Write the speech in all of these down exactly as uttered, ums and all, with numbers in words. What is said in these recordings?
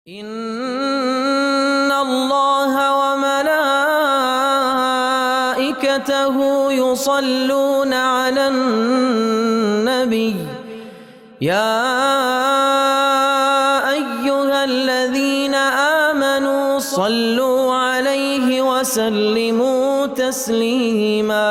إن الله وملائكته يصلون على النبي، يا أيها الذين آمنوا صلوا عليه وسلموا تسليما.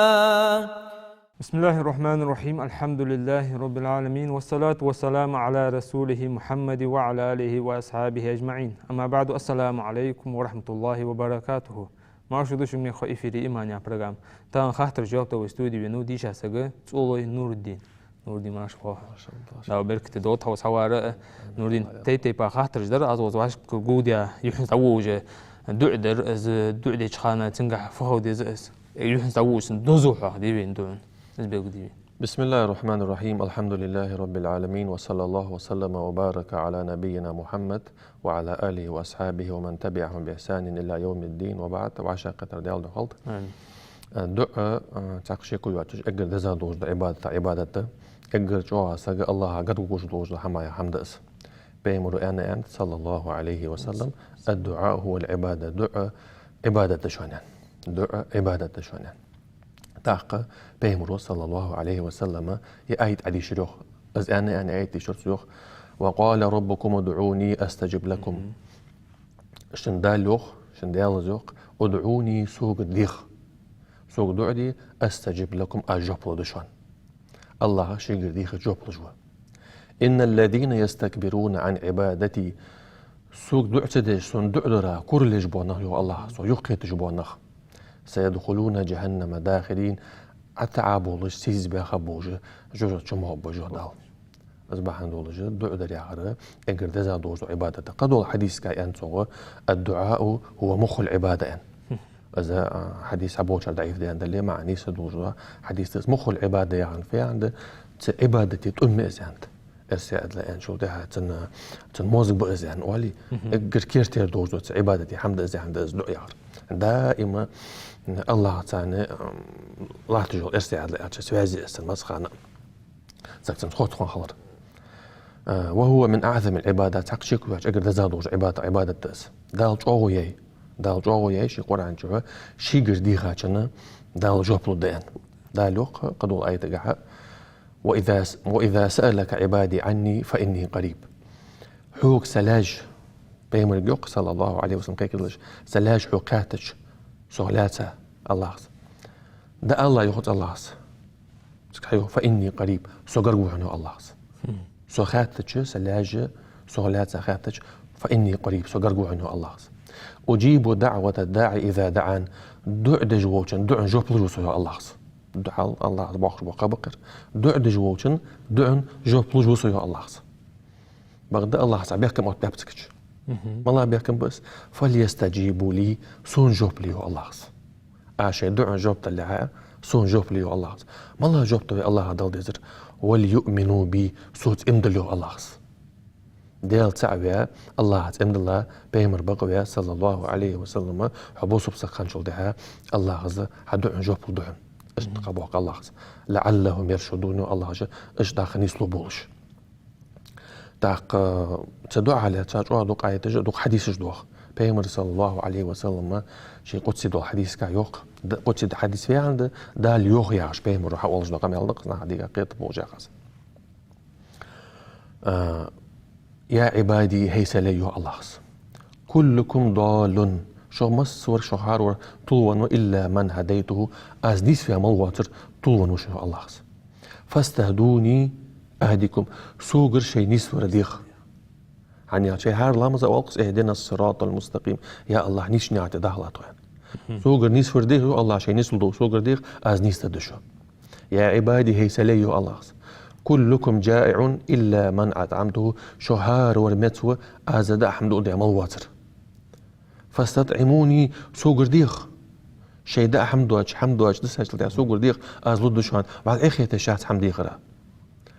بسم الله الرحمن الرحيم. الحمد لله رب العالمين. والصلاة والسلام على رسوله محمد وعلى آله وأصحابه أجمعين. أما بعد. السلام عليكم ورحمة الله وبركاته. Марша дола шо, мехкахой, эфире «Иман» яха программа. Тахан хаттарашта жоп дала вай студе венав дийша саг ЦӀолой Нуруддин. Нуруддин, марша воагӀалва. Марша воагӀалва. Дала беркате долда хьо хьаварах. Нуруддин, тайп-тайпара хаттараш дар, аз укхаза вӀашагӀкхетар, юххьанца дӀаволавенна дуӀа дар, из дуӀа деча хана цунгахьа фу хила деза из. Э, юххьанца дӀаволавенна дозал хьоахаде вайна дуӀа. Из белгалде вайна. بسم الله الرحمن الرحيم. الحمد لله رب العالمين. وصلى الله وسلم وبارك على نبينا محمد وعلى آله وأصحابه ومن تبعهم بإحسان إلى يوم الدين وبعد. ВӀашагӀкхетар Даьла духьа хилда. Амин. Э, дуӀа, э, цхьаккха шеко йоацаш, эггара деза долаш дола Ӏибадатех Ӏибадат да. Эггара чӀоагӀа саг АллахӀа гаргагуш долаш дола хӀамаех хӀама да из. Пайхамара аьнна, аьннад, صلى الله عليه وسلم: «الدعاء هو العبادة». ДуӀа Ӏибадат да шоана, аьнна. ДуӀа Ӏибадат да шоана, аьнна. ТӀаккха Пайхамара, صلى الله عليه وسلم, ер аят хьадийшар йоах. Из аьнна, аьнна аят дийшар цо, йоах: «وقال ربكم ادعوني أستجب لكم». Мгм. Шун Дала йоах, шун Даьлас йоах: «ادعوني», сога деха. Сога дуӀа де, «أستجب لكم», аз жоп лургда шоана. АллахӀ шийгара дийхача жоп луш ва. «إن الذين يستكبرون عن عبادتي». Сога дуӀа ца деш, сона дуӀа дара курал еш бола нах, йоах АллахӀа, со юхакхеташ бола нах. «سيدخلون جهنم داخرين». ӀотӀаболаш, сийсаза баьха болаш, жожагӀате чумагӀа ба, йоах Дала. Из бахьан долаш дуӀа дар яхар эггара деза долаш дола Ӏибадат да. Кхыдолча хьадисага аьннад цо: «الدعاء هو مخ العبادة», аьнна. Из, а, хьадис хьаболчар даӀиф да аьнна дале а, маӀан нийса долаш да хьадиса. Из مخ العبادة яхар фу яхар да? Цу Ӏибадата тӀум я из, аьннад. Эрсий аьлча, аьнначул тӀехьа цун, цун мозаг ба из, аьнна, оалий. Мгм. Эггара кертера долаш дола цу Ӏибадата хӀама да из, аьнна, да из дуӀа яхар. Даим АллахӀаца, м, латташ йола, эрсий аьлча, связь я из цун массахана. Саг цунца хоттахон хилар. Э, «وهو من أعظم العبادات», цхьаккха шеко йоацаш, эггара деза долаш дола Ӏибадат, Ӏибадат да из. Дала чӀоагӀо яьй. Дала чӀоагӀо яьй ший Къуръан чу, шийгара дийхачоа Дала жоп лургда, аьнна. Дала йоах кхыдолча аятагахьа: «وإذا س-، وإذا سألك عبادي عني فإني قريب». Хьога са лаьш, Пайхамарга йоах, صلى الله عليه وسلم, кхайкадалаш, са лаьш хьога хаьттача, сох лаьца, АллахӀас. Да, АллахӀа йоах, йоах АллахӀас. Цкъа йоах: «فإني قريب», со гарга ва хьона, йоах АллахӀас. Хм. Со хаьттача, са лаьш сох лаьца хаьттача, «فإني قريب», со гарга ва хьона, йоах АллахӀас. «أجيب دعوة الداع إذا دعان». ДуӀа деш волчун дуӀан жоп луш ва со, йоах АллахӀас. ДуӀа, АллахӀас бохкаш бола кхаъ ба-кх ер. ДуӀа деш волчун дуӀан жоп луш ва со, йоах АллахӀас. Бакъда АллахӀа цхьа бехкам оттабаьб цигача. Мгм. МалагӀа бехкам ба из? «فليستجيبوا لي», сона жоп ле, йоах АллахӀас. Аз шоай дуӀан жоп далалехьа, сона жоп ле, йоах АллахӀас. МалагӀа жоп да вай АллахӀа дала дезар? «وليؤمنوا بي», соца иман дилла, йоах АллахӀас. Даьла цаӀ ваь, АллахӀаца иман дилла, Пайхамар бакъваь, صلى الله عليه وسلم, хьо бусалба саг хинначул тӀехьа АллахӀас хьа дуӀан жоп лургда хьона. Иштта кхаъ боаккх АллахӀас. «لعلهم يرشدون», йоах АллахӀас, иштта дӀа-хьа нийслу болаш. ТӀаккха цу дуӀа хьалха цхьа чӀоагӀа дукха аяташ а, дукха хьадисаш а доагӀа. Пайхамара, صلى الله عليه وسلم, ший къудси долча хьадисага йоах, д-, къудси хьадис фу яхар да, Дала йоах яхаш, Пайхамара хьаоалаш дола къамаьл да-кх из, наха дика кхетаргболаш яхаш. А, «يا عبادي», хӀай са лай, йоах АллахӀас. «كلكم ضال», шух массавар, шух хӀаравар тилавенна ва, «إلا من هديته», аз нийсваь мел воацар тилавенна ва шо, йоах АллахӀас. «فاستهدوني أهدكم», согара шоай нийсвар деха. ХӀана аьлча, шоай хӀара ламаза оал-кх из: «اهدنا الصراط المستقيم», я АллахӀ, нийсача наькъа тӀа дахалахь тхо, аьнна. Мгм. Согара нийсвар деха, йоах АллахӀ, шоай нийслургдолча согара деха, аз нийсдергда шо. «يا عبادي», хӀай са лай, йоах АллахӀас. «كلكم جائع إلا من أطعمته», шух хӀаравар меца ва, аз даа хӀама дуаргдаь мел воацар. «فاستطعموني», согара деха. Шоай даа хӀама доацаш, хӀама доацаш дисачул тӀехьа согара деха, аз лургда шоана, вӀалла Ӏехеташ яц хӀама дехара.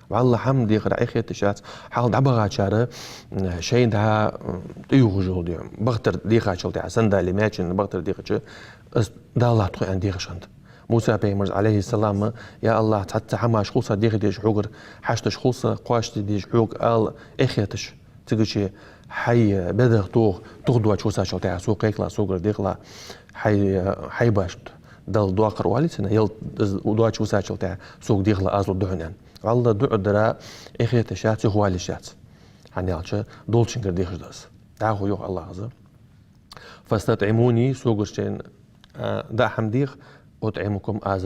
ВӀалла хӀама дехара Ӏехеташ яц. Хьалха дӀабахачар, м, шоай даа, м, тӀаювхаш йола, бахтар дехачул тӀехьа, сандали, маьченна бахтар дехача, из далалахь тхо, аьнна, дехаш хиннад. Муса пайхамара, عليه السلام: «Я АллахӀ, цхьацца хӀамаш хул са деха дезаш хьогара, хьашташ хул са кхоачашде дезаш хьога», — ала, Ӏехеташ. Цигача Хьай бедагӀа тоха, тух доацаш висачул тӀехьагӀа сога кхайкалахь, согара дехалахь, хьай, хьай башта Далла доккхар валлалца, ял из доацаш висачул тӀехьагӀа сога дехалахь, аз лургда хьона, аьнна. Валлахӏи, дуӀа дара эхеташ яц, юхавала йиш яц. ХӀана аьлча, долчунгара дехаш да из. ДӀахо йоах АллахӀа: فاستطعموني, согара шоай, а, даа хӀама деха, أطعمكم, аз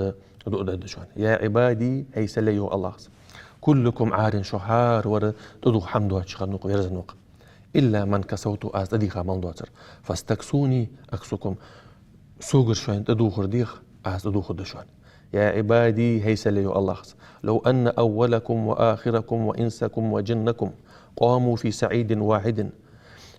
дуӀа дергда шоана. يا عبادي, хӀай са лай, йоах АллахӀа, كلكم عار, шух хӀаравар тӀадувха хӀама доацаш хиннав-кх, верзанав-кх. إلا من كسوت, аз тӀадийха мел доацар. فاستكسوني أكسكم, согара шоай тӀадувхар деха, аз тӀадувхаргда шоана. يا عبادي, хӀай са лай, йоах АллахӀа, لو أن أولكم وآخركم وإنسكم وجنكم قاموا في صعيد واحد,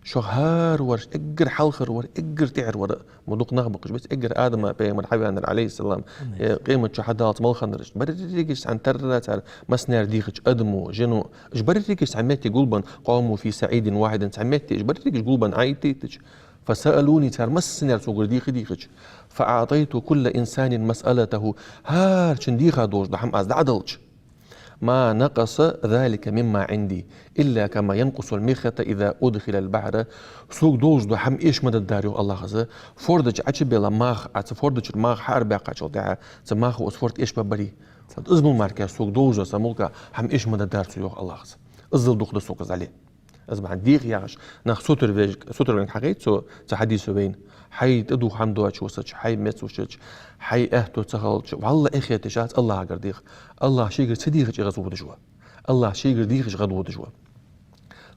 шух хӀаравар, эггара хьалхара вар, эггара тӀехьара вар, ма дукха нах ба-кх уж, бес эггара Адама пайхамар хьаваьннар, عليه السلام, э, къематди хьадаллалца мел хиннараш, берригаш цхьана тарра цар массане дийхача, адамо, жино, уж берригаш цхьан метте гулбенна, قاموا في صعيد واحد, цхьан метте уж берригаш гулбенна Ӏоиттийтача, فسألوني, цар массане согара дийхача, فأعطيت كل إنسان مسألته, хӀаране дийха долаш дола хӀама аз дӀаделча, ما نقص ذلك مما عندي إلا كما ينقص المخيط إذا أدخل البحر. Сога долаш дола хӀама эша ма дергдар, йоах АллахӀа, форда чу Ӏочубелла мах, а цу форда чура мах хьаарабаьккхачул тӀехьагӀа, цу махо из форд эшабаргбарий. Вот из мара сога долаш дола са мулка хӀама эша ма дергдар цо, йоах АллахӀа. Иззал дукха да сога из, Ӏали. Из бахьан деха яхаш, нах сутара веш-, сутара венга хьагайта цо цу хьадисо вайна. Хьай тӀадувха хӀама доацаш висача, хьай меца висача, хьай аьттув ца хилча, валлахӀи, эхеташ яц, АллахӀагара деха. АллахӀа шийгара ца дийхача, гӀадвувргдаш ва. АллахӀа шийгара дийхача, гӀадвувргдаш ва.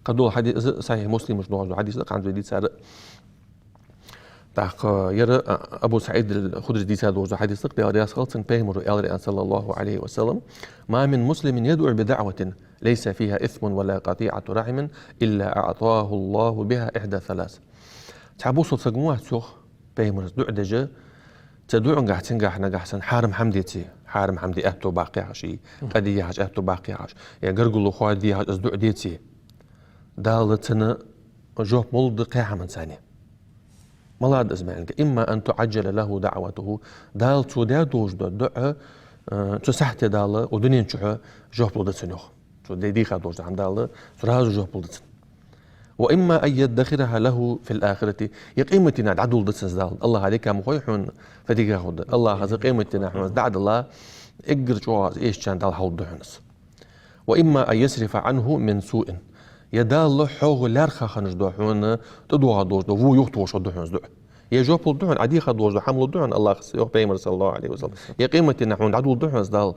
Кхыдола хьадис, из Сахьихь Муслима чу доагӀаш дола хьадис да, кхы хӀанз вай дийцар. ТӀаккха ер, а, Абу СаӀид аль-Худрис дийца доагӀаш дола хьадис да, Даьла раьза хилва цунна, пайхамаро аьлар, صلى الله عليه وسلم: ما من مسلم يدعو بدعوة ليس فيها إثم ولا قطيعة رحم إلا أعطاه الله بها إحدى ثلاث. Цхьа бусалба саг ма вац, йоах пайхамара, дуӀа деш, цу дуӀангахь цунгахь нагахь санна хьарам хӀама деце, хьарам хӀама де, аьттув баккха яхаш, къа де яхаш, аьттув баккха яхаш, е гаргало хоаде яхаш из дуӀа деце, Дала цунна жоп ма лургда кхаь хӀаманца. Малад из маьлга: إما أن تعجل له دعوته, Дала цо даь долаш дола дуӀа, э, цу сахьте Дала укх дунен чухь жоп лургда цунна, йоах. Цо де-, дийха долаш дола хӀама Дала сразу жоп лургда цунна. وإما أن يدخرها له في الآخرة, е къематдийнахьа дӀадоладергда цунна из Дала. АллахӀа дика ма хой хьона, фу дика хургда. АллахӀа из къематдийнахьа хьона из дӀадилла, эггара чӀоагӀа из эшачарна Дала хьалургда хьона из. وإما أن يصرف عنه من سوء. Е Дала хьох лаьрхӀа хиннаш дола хьона тӀадоагӀаш дола во юхатохаш хургда хьона из дуӀа. Е жоп лургда хьона, Ӏа дийха долаш дола хӀама лургда хьона АллахӀа, йоах пайхамара, صلى الله عليه وسلم. Е къематдийнахьа хьона дӀадоладергда хьона из Дала,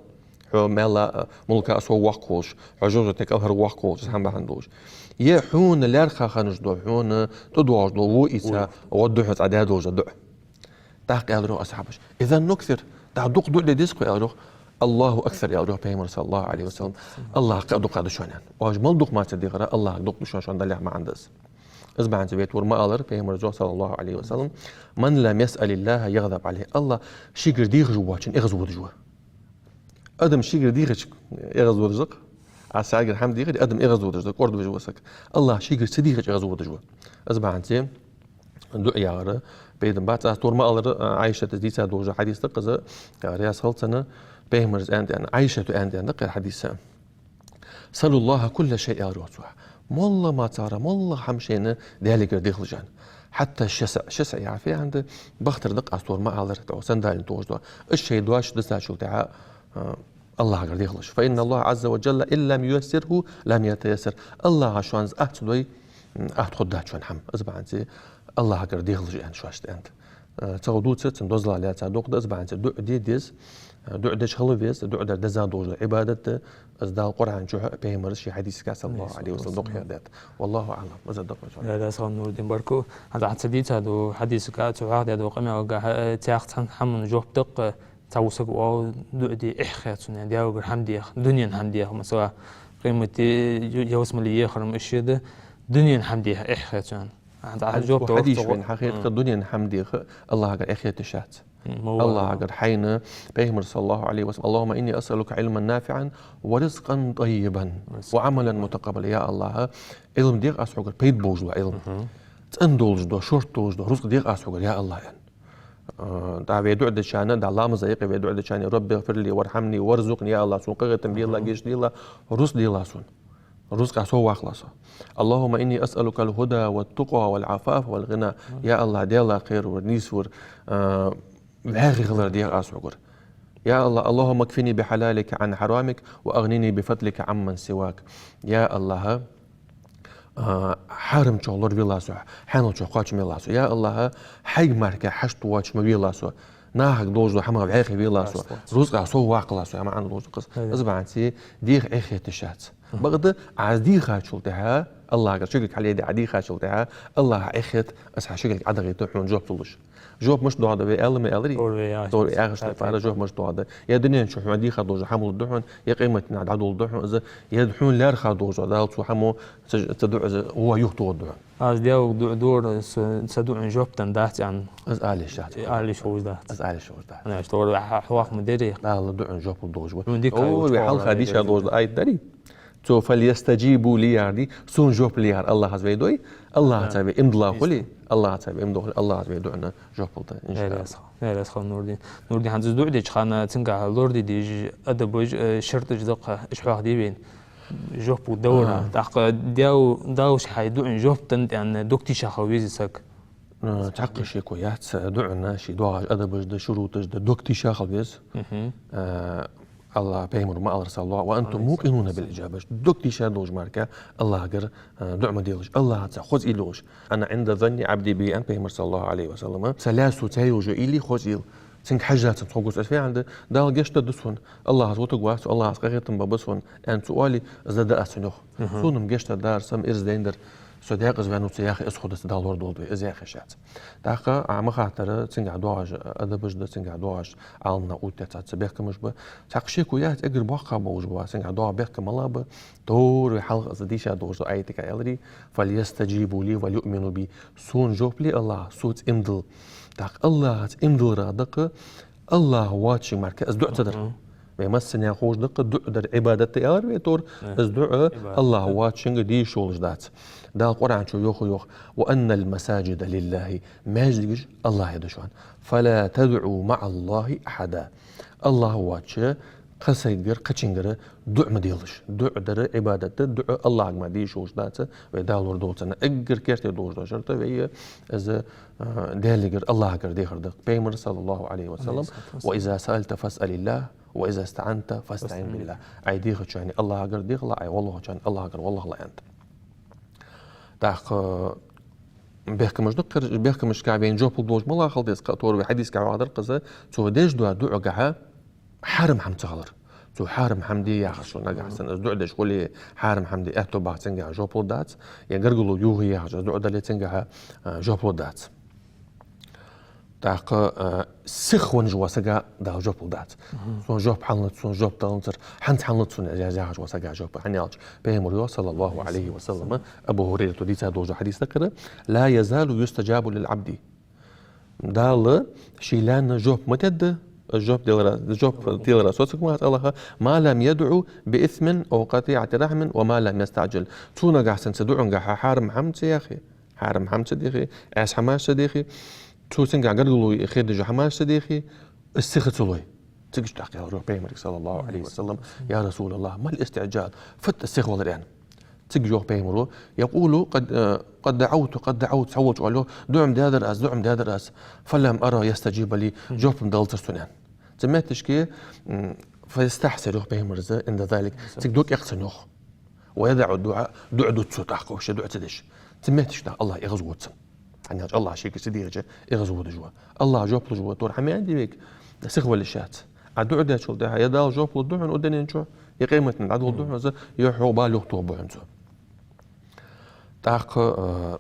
хьо маьл а, мулк а совваккха волаш, хьо жожагӀатен кӀалхарваккха волаш, из хӀама бахьан долаш. Е хьона лаьрхӀа хиннаш дола хьона тӀадоагӀаш дола во ийца гӀоргда хьона из Ӏа даь долаш дола дуӀа. ТӀаккха аьлар, йоах, асхьабаша: إذن نكثر, дӀа дукха дуӀа де деза-кх, аьлар, йоах. الله أكثر, аьлар, йоах пайхамара, صلى الله عليه وسلم. АллахӀа кхы а дукха да шоана, аьнна. Оаш мел дукха мара ца дехар, АллахӀа дукха да шоана, шоана далехь маӀан да из. Из бахьанца вай тхьовра ма аллара, пайхамара йоах, صلى الله عليه وسلم: من لم يسأل الله يغضب عليه. АллахӀ шийгара дехаш воацачунна эгӀазвувргдаш ва. Адам шийгара дийхача эгӀазвувргдаш да-кх. Аз сагара хӀама дийхача, адам эгӀазвувргдаш да, кӀордавеш вола саг. АллахӀ шийгара ца дийхача эгӀазвувргдаш ва. Из бахьанца дуӀа яхар пайдана бац. Аз тхьовра ма аллара, Ӏайшата дийца долаш дола хьадис да-кх из, Даьла раьза хилва цунна, пайхамара аьннад аьнна, Ӏайшата аьннад аьнна да-кх ер хьадис. سلوا الله كل شيء, аьлар, йоах цо. МоллагӀа мара цар, моллагӀа хӀама шоана Даьлагара дехалаш, аьнна. حتى الشسع, шасӀ яхар фу яхилга да, бахтар да-кх, аз тхьовра ма аллара, тхьовра сандалин тохаш дола. Из шоай дош дисачул тӀехьагӀа, а, АллахӀагара дехалаш. فإن الله عز وجل إن لم ييسره لم يتيسر. АллахӀа шоана из атта ца дой, м, атта хургдац шоана хӀама. Из бахьанца АллахӀагара дехалаш, аьнна, шоашта аьннад. Э, цхьа дувцар, цун дозал лаьца дукха да, из бахьанца дуӀа де деза, э, дуӀа деш хила веза, дуӀа дар деза долаш дола Ӏибадат да, из Дала Къуръан чу, пайхамара ший хьадисагахь, صلى الله عليه وسلم, дукха хьехадаьд. والله أعلم. Из да-кх. Даьла раьза хилва, Нурдин, баркал. ХӀанз Ӏа ца дийца дола хьадисагахь, цу хьоахадаь дола къамаьлагахь, э, цхьан хӀаман жоп да-кх, цхьа вусаг ва, дуӀа де эхь хет сона, Даьлагара хӀама деха, дунен хӀама деха, масала, къематди, ялсмале ехар-м иштта да, дунен хӀама деха эхь хет сона. ХӀанз Ӏа жоп далар хьадис цо вайна хьахетар, дунен хӀама деха АллахӀагара эхь хеташ яц. М, АллахӀагара хьайна, пайхамара, صلى الله عليه وسلم: اللهم إني أسألك علما نافعا ورزقا طيبا وعملا متقبلا. Я АллахӀ, Ӏилма деха аз хьогара, пайда болаш дола Ӏилма. ЦӀена долаш дола, шортта долаш дола рузкъа деха аз хьогара, я АллахӀ, аьнна. Э, дӀа вай дуӀа деча хана, дӀа ламаза юкъе вай дуӀа деча хана: رب اغفر لي وارحمني وارزقني, я АллахӀ, сона къахетам белахь, гешт делахь, рузкъа делахь сона. Рузкъа сов ваккхалахь со. اللهم إني أسألك الهدى والتقى والعفاف والغنى. Я АллахӀ, Даьла кхеравар, нийсвар, а, вӀаьхий хилар дех аз хьогара. Я АллахӀ, اللهم اكفني بحلالك عن حرامك وأغنني بفضلك عمن سواك. Я АллахӀ, а, хьарамчох лоравелахь со, хьаналчох кхоачамелахь со. Я АллахӀ, хьайга мара хьашт воацаш ма велахь со. Нахага долаш дола хӀама вӀаьхий велахь со. Рузкъа сов ваккхалахь со, хӀама Ӏан долаш да-кх из. Из бахьанца дех Ӏехеташ яц. Бакъда Ӏа из дийхачул тӀехьагӀа, АллахӀагара ши кулг хьалъайдаь Ӏа дийхачул тӀехьагӀа, АллахӀа Ӏехет, из хьа ши кулг Ӏодахийта хьона жоп луш. Жоп мишта доагӀа да вай аьлар ма аьларий? ТӀора вай яхаш тӀа пара жоп мишта доагӀа да. Е дунен чу хьона дийха долаш дола хӀама лургда хьона, е къематдийнахьа дӀадоладергда хьона из, е хьона лаьрхӀа долаш дола Дала цу хӀамо, цу, цу дуӀас вай юхатохаргда хьона. Аз Даьлага дуӀа дора, са, са дуӀан жоп денна дац аьнна. Из ала йиш яц. Ала йиш ховш дац. Из ала йиш ховш дац. ХӀана аьлча тӀора вай хьа-, хьахьокха ма дерий. Ала дуӀан жоп луш долаш ва. Цо хьалха дийша долаш дола аят дарий? Цо فليستجيبوا لي яхар дий, сона жоп ле яхар АллахӀаз вай дой, АллахӀаца вай иман дилла хуле, АллахӀаца вай иман дилла хуле, АллахӀаз вай дуӀанна жоп лургда, иншаАллахӀ. Нурдин, хӀанз из дуӀа деча хана цунгахьа лораде дезаш адабаш, э, шарташ да-кх, уж хьоахаде вайна. Жоп лу давара. ТӀаккха Даьла, Дала ший хьай дуӀан жоп денна тӀехьа дог тийша хила везий саг? Э, цхьаккха шеко яц, э, дуӀанна ший доагӀаш адабаш да, шуруташ да, дог тийша хила веза. Э, АллахӀа, пайхамара ма аллара, صلى الله: وأنتم موقنون بالإجابة. Дог тийша долаш мара АллахӀагара, э, дуӀа ма делаш. АллахӀаца хоза уйла йолаш. أنا عند ظن عبدي بي, аьннад пайхамара, صلى الله عليه وسلم. Са лаьш соца йолаш йола уйла хоза уйла. Цунга хьежжа цун тхо гуш ас фе аьннад, Дала гешт дергда сона. АллахӀаз вутаргвац со, АллахӀаз къахетам бергба сона, аьнна цо оале, из дергда аз цунна, йоах. Сона-м гешт дар, са-м ираз дайндар, со даькъаза ваьннав ца яхе, из хургдац, Дала лорадолда вай, из яхаш яц. ТӀаккха Ӏа ма хаттара, цунгахьа доагӀаш адабаш да, цунгахьа доагӀаш Ӏаламнаха оттадаь цхьацца бехкамаш ба. Цхьаккха шеко яц, эггара боккха болаш ба, цунгахьа доагӀа бехкам малагӀа ба, тӀора вай хьалха из дийша долаш дола аятага аьларий: فليستجيبوا لي وليؤمنوا بي. Сона жоп ле, АллахӀ, соца иман дилла. ТӀаккха АллахӀаца иман дилларах да-кх, АллахӀ воацачунга мара из дуӀа ца дар. Вай массанена ховш да-кх, дуӀа дар Ӏибадат да аьлар вай тӀора. Из дуӀа АллахӀ воацачунга де йиш йолаш дац. Дала Къуръан чу йоах, йоах: وأن المساجد لله. Маьждигаш АллахӀа да шоана. فلا تدعوا مع الله أحدا. АллахӀ воацача кхы сагагара, кхычунгара дуӀа ма делаш. ДуӀа дар Ӏибадат да, дуӀа АллахӀага мара де йиш йолаш дац, вай Дала лорадолда цунна. Эггара керте долаш дола шарт вай из, а, Даьлагара, АллахӀагара дехар да. Пайхамара, صلى الله عليه وسلم: وإذا سألت فاسأل الله وإذا استعنت فاستعن بالله. Ӏа дехача хана АллахӀагара дехалахь, Ӏа гӀо лохача хана АллахӀагара гӀо лохалахь, аьннад. ТӀаккха бехкамаш да-кх, бехкамашка вайна жоп лургдолаш малагӀа хила деза, кхы а тӀора вай хьадисага хьоахадаьр-кх из, цо деш дола дуӀагахьа хьарам хӀама ца хилар. Цо хьарам хӀама де яхаш, нагахьа санна из дуӀа деш хуле, хьарам хӀама де аьттув бахача цунгахьа жоп лургдац, е гаргало йохае яхаш из дуӀа дале, цунгахьа, а, жоп лургдац. ТӀаккха, а, сихвенна вола сага Дала жоп лургдац. Сона жоп хьалнацар, сона жоп даланзар, хӀанз хьалнац сона яхаш вола сага жоп. ХӀана аьлча пайхамара йоах, صلى الله عليه وسلم, Абу ХӀурайрата дийца долаш дола хьадис да-кх ер: لا يزال يستجاب للعبد. Дала ший лаьна жоп ма тедда, жоп делара, жоп делара соцаргвац АллахӀ, ما لم يدع بإثم أو قطيعة رحم وما لم يستعجل. Цо нагахьа санна цу дуӀангахьа хьарам хӀама ца яхе, хьарам хӀама ца дехе, Ӏаьса хӀамаш ца дехе, цо цунгахьа гаргало хедаш хӀамаш ца дехе, из сиха ца лой. Цигача тӀаккха аьлар йоах пайхамарга, صلى الله عليه وسلم: يا رسول الله، ما الاستعجال؟ Фуд из сихвалар, аьнна. Цига йоах пайхамара: يقول: قد، آه، قد دعوت، قد دعوت. Цхьаволчо оал йоах: дуӀа-м даьдар аз, дуӀа-м даьдар аз, فلم أره يستجيب لي. Жоп-м далацар сона, аьнна. Цу метташка, м, فيستحسر йоах пайхамара, عند ذلك. Цига дог эккх цун, йоах. ويدع الدعاء, дуӀа дут цо тӀаккха, вообще дуӀа ца деш. Цу метташка тӀаккха АллахӀ эгӀазвода цунна. ХӀана аьлча АллахӀ шийга ца дийхача эгӀазводаш ва. АллахӀ жоп луш ва, тӀора хӀама ма аьннадий вайга, сихвала йиш яц. Ӏа дуӀа дечул тӀехьагӀа е Дала жоп лургда хьона укх дунен чу, е къематдийнахьа дӀадоладергда хьона из, е хьо бала юхатохаргба хьона цо. ТӀаккха, э,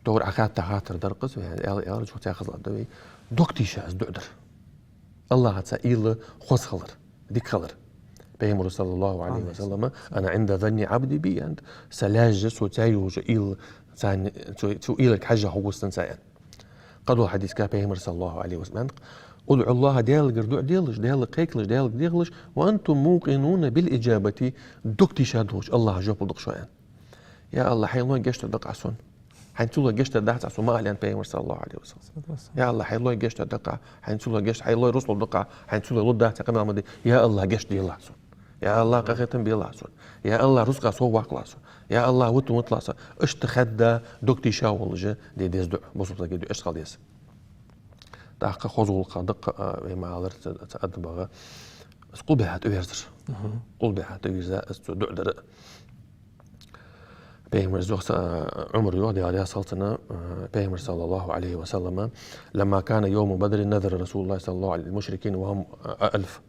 тӀора Ӏа хатта хаттар дар-кх из, вай аьл-, аьлар чу цхьа хазлар да вай. Дог тийша из дуӀа дар. АллахӀаца уйла хоза хилар, дика хилар. Пайхамара, صلى الله عليه وسلم: أنا عند ظن عبدي بي, аьннад, са лаьш соца йолаш йола уйла, царна, цу, цу уйлага хьежжа хургва са, аьнна. Кхыдолча хьадисага пайхамара, صلى الله عليه وسلم, аьннад: ادعوا الله, Даьлагара дуӀа делаш, Даьлага кхайкалаш, Даьлага дехалаш, وأنتم موقنون بالإجابة, дог тийша долаш АллахӀа жоп лургда-кх шоана, аьнна. Я АллахӀ, хьай лой гешт дергда-кх Ӏа сона. Хьайна ца лой гешт дергдац Ӏа сона, ма ала, аьннад пайхамара, صلى الله عليه وسلم. Я АллахӀ, хьай лой гешт дергда-кх Ӏа, хьайна ца лой гешт, хьай лой рузкъа лургда-кх Ӏа, хьайна ца лой лургдац, аьнна къамаьл ма де. Я АллахӀ, гешт делахь сона. Я АллахӀ, къахетам белахь сона. Я АллахӀ, рузкъа совваккхалахь сона. Я АллахӀ, вутта вуталахь сона. Иштта хадда, дог тийша волаш де деза дуӀа, бусалба сага дуӀа иштта хила деза. ТӀаккха хоза гӀулакхех да-кх, а, вай ма аллара, цу, цу адамага къулбехьа тӀаверзар. Къулбехьа тӀаверза, из цо дуӀа дар. Пайхамара йоах, а, Ӏумара йоах, Даьла раьза хилва цунна, а, Пайхамара, صلى الله عليه وسلم: لما كان يوم بدر نذر رسول الله صلى الله عليه وسلم للمشركين وهم ألف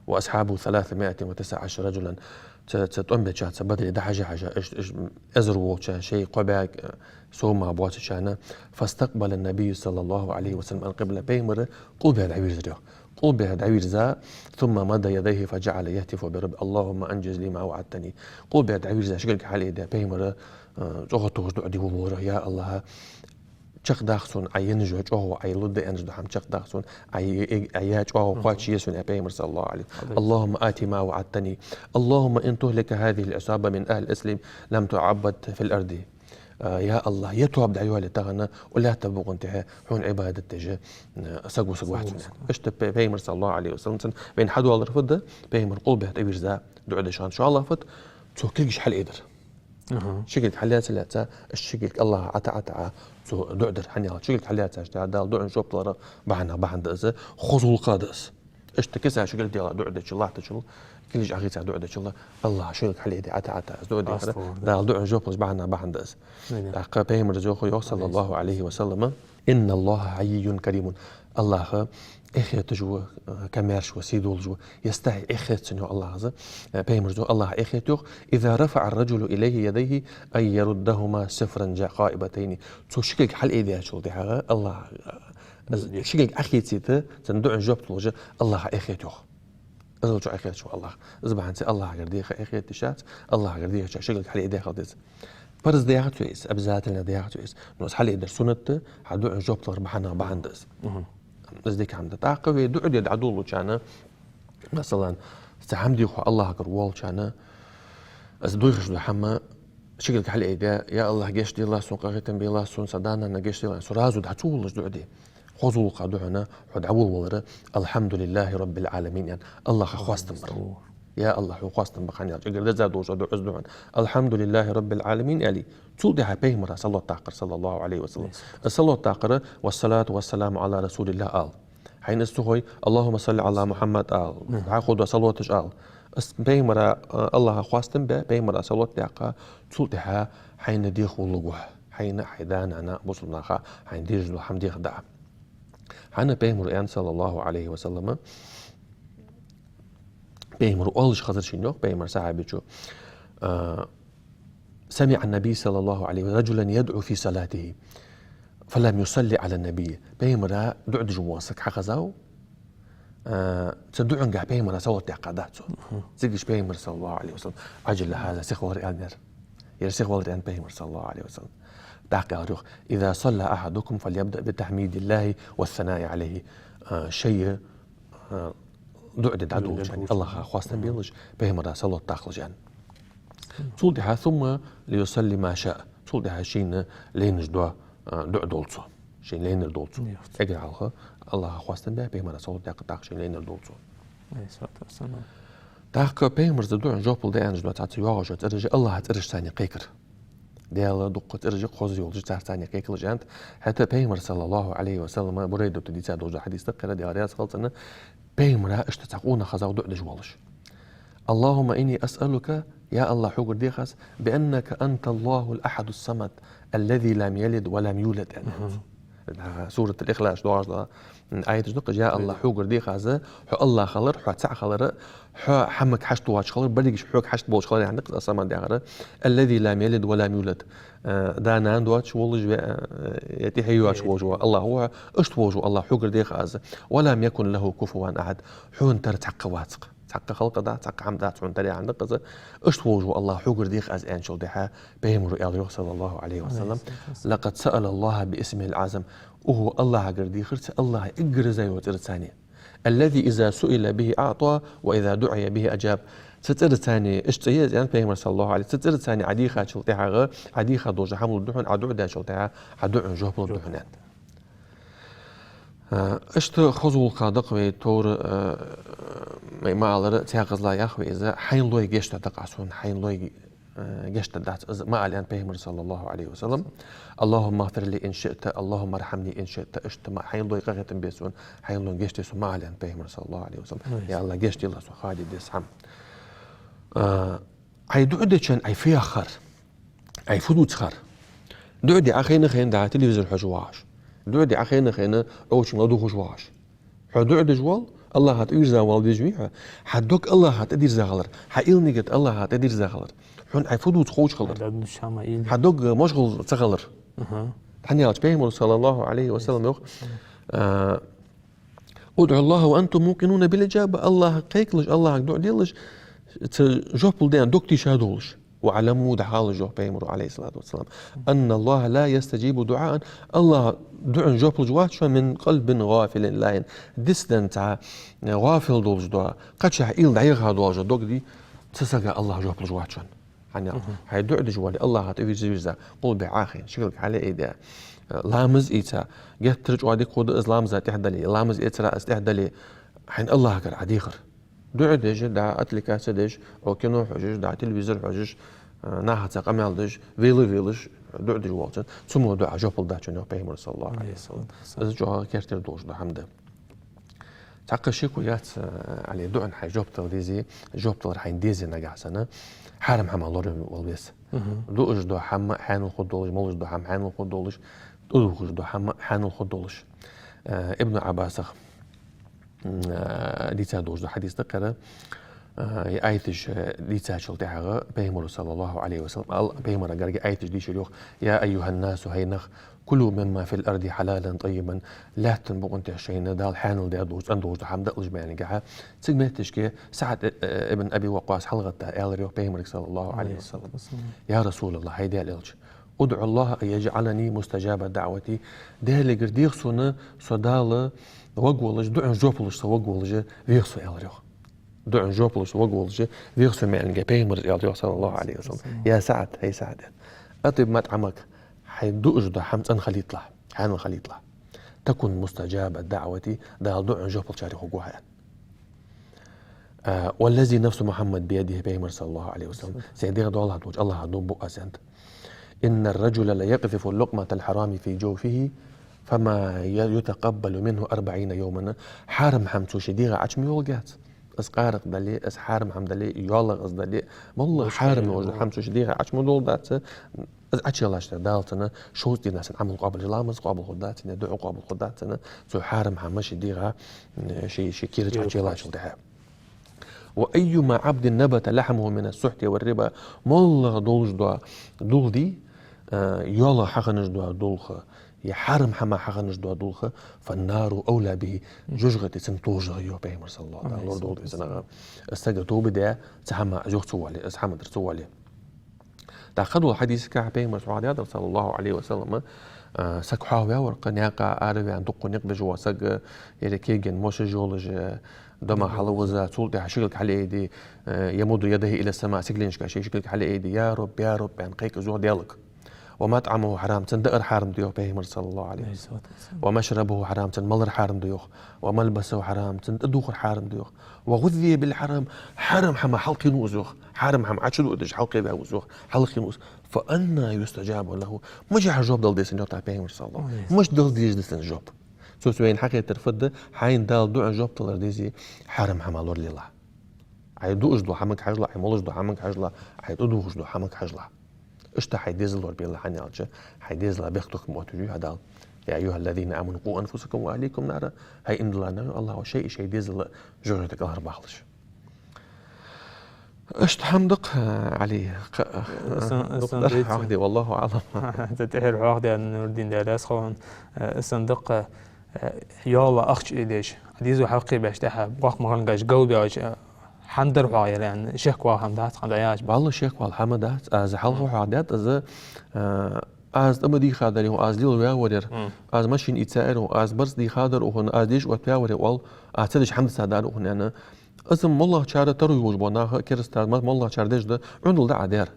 وأصحابه ثلاثمائة وتسعة عشر رجلا. Цу, цу тӀом беча, цу Бадре дӀахьежа-хьежа, иш, иш, эзар волча шоай кхо бӀаь, а, сов мара боацачарна, فاستقبل النبي صلى الله عليه وسلم القبلة. Пайхамара къулбехьа дӀавийрзар йоах. Къулбехьа дӀавийрза, ثم مد يديه فجعل يهتف بربه: اللهم أنجز لي ما وعدتني. Къулбехьа дӀавийрза, ши кулг хьалъайдаь, Пайхамара, а, чӀоагӀа тохаш дуӀа де волавелар йоах: Я АллахӀ, чакхдаккха сона Ӏа енна йола чӀоагӀо, Ӏа лургда аьнна дола хӀама чакхдаккха сона, Ӏа е-, е-, Ӏа яь чӀоагӀо кхоачае сона, аьнна, Пайхамара, صلى الله عليه وسلم. اللهم آت ما وعدتني. اللهم إن تهلك هذه العصابة من أهل الإسلام لم تعبد في الأرض. А, я АллахӀ, ер тоаба дӀайоале тахан, укх лаьтта букъа тӀа хьона Ӏибадат деш, а, саг вусаргвац сона. Иштта Пай-, Пайхамара, صلى الله عليه وسلم, цун вайна хьадоалар фуд, Пайхамара къулбехьа тӀавийрза дуӀа деш хиннад. ШоллагӀа фуд, цо кулгаш хьалъайдар. Ши кулг хьалъяь ца лаьца, ши кулг АллахӀа ӀотаӀа, ӀотаӀа цо дуӀа дар. ХӀана аьлча, ши кулг хьалъяьча, Дала дуӀан жоп далара бахьанех бахьан да из, хоза гӀулакх да из. Иштта кисана ши кулг Дала дуӀа дечул, латтачул, кулгаш Ӏохийца дуӀа дечул, АллахӀа ши кулг хьалъайдаь, ӀотаӀа, ӀотаӀа из дуӀа дехар, Дала дуӀан жоп луш бахьанех бахьан да из. ТӀаккха Пайхамара йоах, йоах, صلى الله عليه وسلم: إن الله حيي كريم. АллахӀ эхь хеташ ва, а, камаьрша ва, сий долаш ва. يستحي, эхь хет цунна, йоах АллахӀа. Э, Пайхамара йоах, АллахӀа эхь хет, йоах: إذا رفع الرجل إليه يديه أن يردهما صفرا خائبتين. Цо ши кулг хьалъайдаьчул тӀехьагӀа АллахӀа, а, ши кулг Ӏохийцийта, цун дуӀан жоп луш, АллахӀа эхь хет, йоах. Из чу эхь хеташ ва АллахӀ. Из бахьанца АллахӀагара деха эхь хеташ яц, АллахӀагара дехача ши кулг хьалъайдаь хила деза. Парз да яхац вай из, обязательно да яхац вай из. Но из хьалъайдар суннат да, хьа дуӀан жоп луш бахьанех бахьан да из. Из дика хӀама да. ТӀаккха вай дуӀа де дӀадолалучарна, масала, цхьа хӀама де хьо АллахӀагара волчарна, из дохаш дола хӀама, ши кулг хьалъайдаь, я АллахӀ, гешт делахь сона, къахетам белахь сона, са да-нана гешт делахь, сразу дӀа ца волалуш дуӀа де. Хоза гӀулакх да хьона, хьо дӀаволавалар: الحمد لله رب العالمين, аьнна, АллахӀа хоастам бар. Я АллахӀ, хьога хоастам ба, хӀана аьлча эггара деза долаш да из да хьона. الحمد لله رب العالمين аьле, цул тӀехьагӀа Пайхамара салот даккхар, صلى الله عليه وسلم. Салот даккхар: والصلاة والسلام على رسول الله ала. Хьайна из ца хой, اللهم صل على محمد ала. Хьа хода салоташ ала. Из Пайхамара, а, АллахӀа хоастам бе, Пайхамара салот даьккха, цул тӀехьагӀа хьайна деха волалургва хьо. Хьайна, хьай да-нана, бусалба наха хьайна дезаш дола хӀама деха даа. ХӀана Пайхамара аьннад, صلى الله عليه وسلم, Пайхамара оалаш хезар шийна, йоах, Пайхамара сахьабечо, а, سمع النبي صلى الله عليه وسلم رجلا يدعو في صلاته فلم يصل على النبي. Пайхамара дуӀа деш вола саг хьахезав, а, цу дуӀангахьа Пайхамара салот даьккха дац цо. Цига уж Пайхамара, صلى الله عليه وسلم: عجل هذا, сихвалар, аьннад. Ер сихвалар, аьннад Пайхамара, صلى الله عليه وسلم. ТӀаккха аьлар, йоах: إذا صلى أحدكم فليبدأ بتحميد الله والثناء عليه. А, шоай, а, дуӀа де дӀадолалуча хана АллахӀа хоастам белаш, Пайхамара салот даккхалаш, аьнна. Цул тӀехьагӀа: ثم ليصل ما شاء. Цул тӀехьагӀа шийна лайнаш дола, а, дуӀа долда цо. Шийна лайнар долда цо. Эггара хьалха АллахӀа хоастам бе, Пайхамара салот даьккха, тӀаккха шийна лайнар долда цо. ТӀаккха Пайхамара из дуӀан жоп лу да аьнна дола цхьацца йоагӀаш йола цӀераш АллахӀа цӀерашца кхайкар. Даьла дукха цӀераш хоза йолаш, царца кхайкалаш, аьннад. ХӀаьта Пайхамара, صلى الله عليه وسلم, Бурайдата дийца долча хьадиса тӀа кхера, Даьла раьза хилва цунна, Пайхамара иштта цхьа къонах хезав дуӀа деш волаш: اللهم إني أسألك, я АллахӀ, хьогара дех аз, بأنك أنت الله الأحد الصمد الذي لم يلد ولم يولد, аьннад. Суратуль-Ихлас доагӀаш дола аяташ да-кх уж: я АллахӀ, хьогара дех аз, хьо АллахӀ хилар, хьо цаӀ хилар, хьо хӀамага хьашт воацаш хилар, берригаш хьога хьашт болаш хилар, аьннад-кх, а, саман дехар. الذي لم يلد ولم يولد. Э, да-нана доацаш волаш, ве-, э, тӀехье йоацаш волаш вола АллахӀ ва хьо, иштта волаш вола АллахӀ, хьогара дех аз. ولم يكن له كفوا أحد. Хьона тара цхьаккха вац-кх. Цхьаккха халкъ дац, цхьаккха хӀама дац хьона тара, аьннад-кх из. Иштта волаш вола АллахӀ, хьогара дех аз, аьнначул тӀехьагӀа Пайхамара аьлар, йоах, صلى الله عليه وسلم: لقد سأل الله باسمه الأعظم. Укхо АллахӀагара дехар цу АллахӀа эггара еза йолча цӀерца. الذي إذا سئل به أعطى وإذا دعي به أجاب. Цу цӀерца, иштта цӀи я из, аьннад Пайхамара, صلى الله عليه وسلم, цу цӀерца Ӏа дийхачул тӀехьагӀа, Ӏа дийха долча хӀама лургда хьона, Ӏа дуӀа даьчул тӀехьагӀа Ӏа дуӀан жоп лургда хьона, аьннад. А, иштта хоза гӀулакхех да-кх вай товра, а, ма аллара, цхьаькхаза ла яхве из, хьайна лой гешт дергда-кх аз хьона, хьайна лой, э, гешт дергдац из, ма ала аьннад Пайхамара, صلى الله عليه وسلم. اللهم اغفر لي إن شئت، اللهم ارحمني إن شئت. Иштта ма, хьайна лой къахетам бе сона, хьайна лой гешт де сона, ма ала аьннад Пайхамара, صلى الله عليه وسلم. Ай. Я АллахӀ, гешт де Ӏа сона, хьадийде схьам. А, Ӏай дуӀа деча хана Ӏай фу яхар, Ӏай фу дувцар? ДуӀа де Ӏа хайна-хайна дӀа телевизор хьожаш вагӀаш, дуӀа де Ӏа хайна-хайна Ӏовчунга ладувгӀаш вагӀаш. Хьо дуӀа деш вал, АллахӀа тӀавийрза вал дезаш вий хьо? Хьа дог АллахӀа тӀадирза хилар, хьа уйла-нигат АллахӀа тӀадирза хилар, хьона Ӏай фу дувца ховш хилар, хьа дог машгӀул ца хилар. Аха. ХӀана аьлча Пайхамара, صلى الله عليه وسلم, йоах, а, ادعوا الله وأنتم موقنون بالإجابة. АллахӀага кхайкалаш, АллахӀага дуӀа делаш, цу жоп лургда аьнна дог тийша долаш. واعلموا, дӀахалаш, йоах Пайхамара, عليه الصلاة والسلام, أن الله لا يستجيب دعاء. АллахӀ дуӀан жоп луш вац шоана من قلب غافل لاهٍ. Дицденна цхьа гӀафил долаш дола, кхычахьа уйла дӀаяха долаш дола дог дий, цу сага АллахӀ жоп луш вац шоана. ХӀана аьлча, хьай дуӀа деш вале, АллахӀа тӀавийрза-вийрза, къулбехьа Ӏохайна, ши кулг хьалъайдеш, ламаз ийца, геттара чӀоагӀа дика хургда из ламаза тӀехьа дале, ламаз эцара из тӀехьа дале, хьайна АллахӀагара Ӏа дехар. ДуӀа деш, дӀа отвлекаться деш, Ӏо кино хьожаш, дӀа телевизор хьожаш, а, нахаца къамаьл деш, вела-велаш дуӀа деш волча, цу мо дуӀа жоп лургдац шоана, йоах Пайхамара, صلى الله عليه وسلم. Из чӀоагӀа кертера долаш дола хӀама да. Цхьаккха шеко яц, а, Ӏали, дуӀан хьай жоп дала дезе, жоп далар хьайна дезе нагахьа санна, хьарам хӀама лораве вала веза. Дуаш дола хӀама хьанал хургдолаш, молаш дола хӀама хьанал хургдолаш, тӀадувхаш дола хӀама хьанал хургдолаш. А, Ибн Ӏаббасах, м, а, дийца долаш дола хьадис да-кх ер, а, из аяташ, а, дийцачул тӀехьагӀа Пайхамара, صلى الله عليه وسلم, ал-, Пайхамара гарга аяташ дийшар, йоах: يا أيها الناس, хӀай нах, كلوا مما في الأرض حلالا طيبا. Лаьттан букъа тӀа шоашта Дала хьанал даь долаш, цӀена долаш дола хӀама даалаш маьлангахьа. Цига метташка СаӀд, э, ибн Аби Ваккъас хьалгӀатта аьлар, йоах, Пайхамарга, صلى الله عليه وسلم: يا رسول الله, хӀай Даьла Элча, ادع الله أن يجعلني مستجاب دعوة. Даьлагара деха сона, со Дала ваг волаш, дуӀан жоп луш со ваг волаш веха со, аьлар, йоах. ДуӀан жоп луш со ваг волаш веха со маьлангахьа Пайхамара аьлар, йоах, صلى الله عليه وسلم. Я СаӀд, хӀай СаӀд, аьнна, أطب مطعمك, хьай дуаш дола хӀама цӀена хилийталахь, хьанал хилийталахь. تكن مستجاب الدعوة, Дала дуӀан жоп лучарех хургва хьо, аьнна. А, والذي نفس محمد بيده, Пайхамара, صلى الله عليه وسلم, сай дегӀ доалахьа долча АллахӀа дув буъ аз, аьннад: إن الرجل ليقذف لقمة الحرام في جوفه فما ي-، يتقبل منه أربعين يوما. Хьарам хӀама цо ший дегӀа Ӏочу ма йоллац. Из къаракъ дале, из хьарам хӀама дале, йоалах из дале, моллагӀа хьарам йолаш дола хӀама цо ший дегӀа Ӏочу ма доллац, из Ӏочуеллача Дала цунна шовзткъа дийнахьа санна Ӏамал къоабалъеш, ламаз къоабал хургдац цун, дуӀа къоабал хургдац цун, цо хьарам хӀама ший дегӀа, м, ший, ший кера чу Ӏочуеллачул тӀехьагӀа. وأيما عبد نبت لحمه من السحت والربا, моллагӀа долаш дола дулх дий, а, йоалах хьахиннаш дола дулх, е хьарам хӀама хьахиннаш дола дулх, فالنار أولى به, жожагӀате цунна толаш да, йоах Пайхамара, صلى الله عليه وسلم. Дала лорадолда из нагахьа. Из саг тоба даь, цу хӀаман юха ца вале, из хӀама дар ца вале. ТӀаккха кхыдолча хьадисагахьа Пайхамара хьоахадаьдар, صلى الله عليه وسلم, а, саг хьоахаваьвар-кх, наькъа араваьнна, дукха никъ беш вола саг, е кегий мошаш йолаш, дома хьалвиза, цул тӀехьагӀа ши кулг хьалъайде, а, يمد يديه إلى السماء, сигаленашка ший ши кулг хьалъайде, يا رب, يا رب, аьнна, кхайка из, йоах, Даьлага. ومطعمه حرام, цун даар хьарам да, йоах Пайхамара, صلى الله عليه وسلم. ومشربه حرام, цун малар хьарам да, йоах. وملبسه حرام, цун тӀадувхар хьарам да, йоах. وغذي بالحرام, хьарам хӀаман хьалкхийнав из, йоах. Хьарам хӀама Ӏочудуъдеш хьалкхеваьв из, йоах. Хьалкхийнав из. فأنى يستجاب له. Мичахьа жоп дала деза цунна, йоах тӀаккха Пайхамара, صلى الله عليه وسلم. Мича дала деза цунна жоп? Цо вайна хьакхетар фуд? Хьайна Дала дуӀан жоп далар дезе, хьарам хӀама лоралелахь. Ӏай дуаш дола хӀамага хьажалахь, Ӏай молаш дола хӀамага хьажалахь, Ӏай тӀадувхаш дола хӀамага хьажалахь. Иштта хьай дезал лорабелахь, хӀана аьлча хьай дезала бехктокхам оттаву хьа Дала. يا أيها الذين آمنوا قوا أنفسكم وأهليكم نارا. ХӀай иман дилла нах, йоах АллахӀа, шоай а шоай дезал а жожагӀатега кӀалхарбахалаш. Иштта хӀама да-кх, Ӏали, кха-, исан, исан дукха тӀехьа хьоахаде, والله أعلم. Ца тӀехьара хьоахадаьд, Нурдин, Даьла раьза хилва хьона, исан да-кх, йоалах ахча ийдеш, дезо хьалкхебеш, тӀехьа боккха маханга галбаьлча, хӀама дар хьоахаяр, яӀни, шек вала хӀама дац, хӀана аьлча? ВаллахӀи, шек вала хӀама дац. Аз хьалха хьоахадаьд из, а, аз тӀа ма дийхадар, йоах, аз лела ваьвар ер. Аз машин ийцаяр, йоах, аз барзкъа дийхадар укхунна, аз деша оттаваьвар ер, оал, аз ца деш хӀама дисадар укхунна, яӀни. Из моллагӀчар, таро йолаш бола нах, керасташ, ма-, моллагӀчар деш да, Ӏундал да Ӏа даьр.